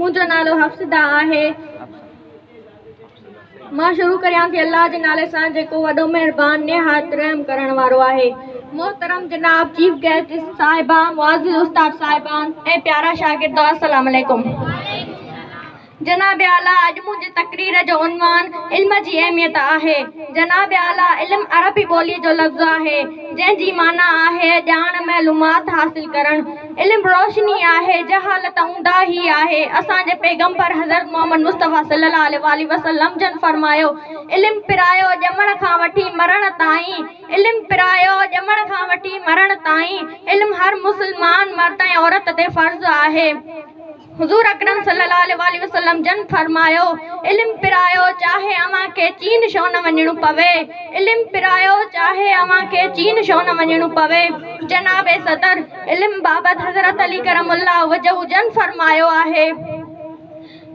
منهنجو نالو حفصده آهي. مان شروع ڪريان ٿي الله جي نالي سان جيڪو وڏو مهربان نهايت رحم ڪرڻ وارو آهي. محترم جناب چيف گيسٽ صاحبه، معزز استاد صاحبان ۽ پيارا شاگردو السلام عليڪم. جناب اعليٰ اڄ منهنجي تقرير جو عنوان علم جي اهميت آهي. جناب اعليٰ علم عربي ٻولي جو لفظ آهي جنهن جي معنيٰ آهي ڄاڻ معلومات حاصل ڪرڻ. علم روشني آهي، جهالت اونداهي آهي. اسان جي پيغمبر حضرت محمد مصطفيٰ صلي الله عليه واٰله وسلم جن فرمايو، علم پرايو ڄمڻ کان وٺي مرڻ تائين، علم پرايو ڄمڻ کان وٺي مرڻ تائين، علم هر مسلمان مرد ۽ عورت تي فرض آهي. حضور اڪرم صلي الله عليه واٰله وسلم جن فرمايو، علم پرايو چاهي اوهان کي چين ڇو نه وڃڻو پوي، علم پرايو چاهي اوهان کي چين ڇو نه وڃڻو پوي. جناب صدر علم بابت حضرت علي ڪرم الله وجهه جن فرمايو آهي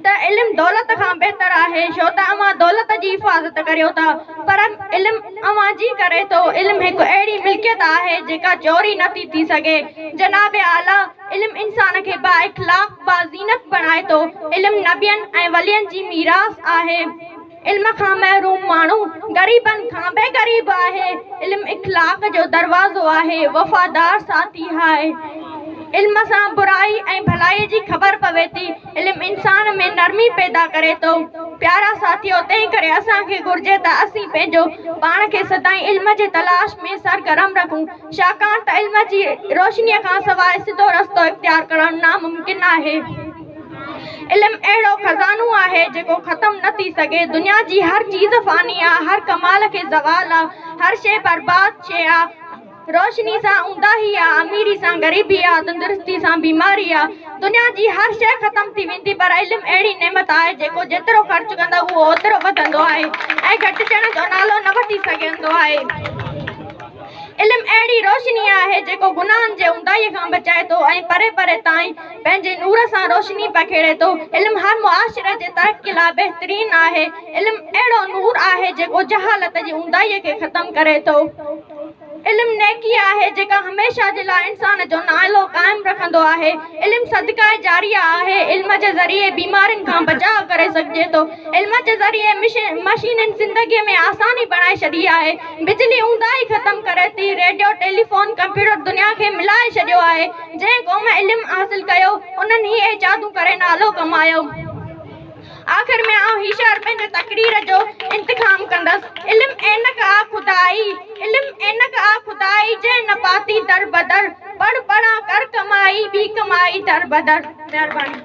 ته علم دولت کان بهتر آهي ڇو ته اوهان دولت جي حفاظت ڪريو ٿا پر علم اوهان جي ڪري ٿو، علم هڪ اهڙي ملڪيت آهي جيڪا چوري نه ٿي ٿي سگهي. جناب اعليٰ علم انسان کي بااخلاق، بازينت بڻائي ٿو. علم نبين ۽ ولين جي ميراث آهي. علم کان محروم ماڻهو غريبن کان به غريب آهي. علم اخلاق جو دروازو آهي، وفادار ساٿي آهي. علم سان برائي ۽ ڀلائي جي خبر پوي ٿي. علم انسان ۾ نرمي پيدا ڪري ٿو. پيارا ساٿيو! تنهن ڪري اسان کي گهرجي ته اسين پنهنجو پاڻ کي سدائين علم جي تلاش ۾ سرگرم رکون. ڇاڪاڻ ته علم جي روشنيء کان سواء سڌو رستو اختيار ڪرڻ ناممڪن آهي. علم اهڙو خزانو آهي، جيڪو ختم نه ٿي سگهي. دنيا جي هر چيز فاني آ، هر ڪمال کي زوال آ، هر شيء برباد شيء آ. روشني سان اونداهي آ، اميري سان غريبي آ، تندرستي سان بيماري آ. دنيا جي هر شيء ختم ٿي ويندي، پر علم اهڙي نعمت آهي، جيڪو جيترو خرچ ڪندو اهو اوترو وڌندو آهي ۽ گهٽجڻ جو نالو نه وٺي سگهندو آهي. علم اهڙي روشني آهي جيڪو گناهن جي اونداهيء کان بچائي ٿو ۽ پري پري تائين پنهنجي نور سان روشني پکيڙي ٿو. علم هر معاشري جي ترقي لاء بهترين آهي. علم اهڙو نور آهي جيڪو جهالت جي اونداهيء کي ختم ڪري ٿو. علم نيڪي آهي جيڪا هميشه جي لاء انسان جو نالو قائم رکندو آهي. علم صدقه جاريه آهي. علم جي ذريعي بيمارين کان بچاء ڪري سگهجي ٿو. علم جي ذريعي مشينن زندگيء ۾ آساني بڻائي ڇڏي آهي. بجلي اونداهي ختم ڪري ٿي، ريڊيو، ٽيليفون، ڪمپيوٽر دنيا کي ملائي ڇڏيو آهي، جنهن قوم علم حاصل ڪيو، انهن هي ايجادون ڪري نالو ڪمايو. آخر ۾ آئون هي شعر پنهنجي تقرير جو انتخام ڪندس، علم عينڪ آ خدائي، علم عينڪ آ خدائي، جنهن نه پاتي در بدر، پڙهه پڙهان ڪر ڪمائي، ٻي ڪمائي در بدر. مهرباني.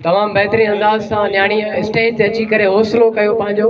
تمام بهترين انداز سان نياڻيء اسٽيج تي اچي ڪري حوصلو ڪيو پنهنجو.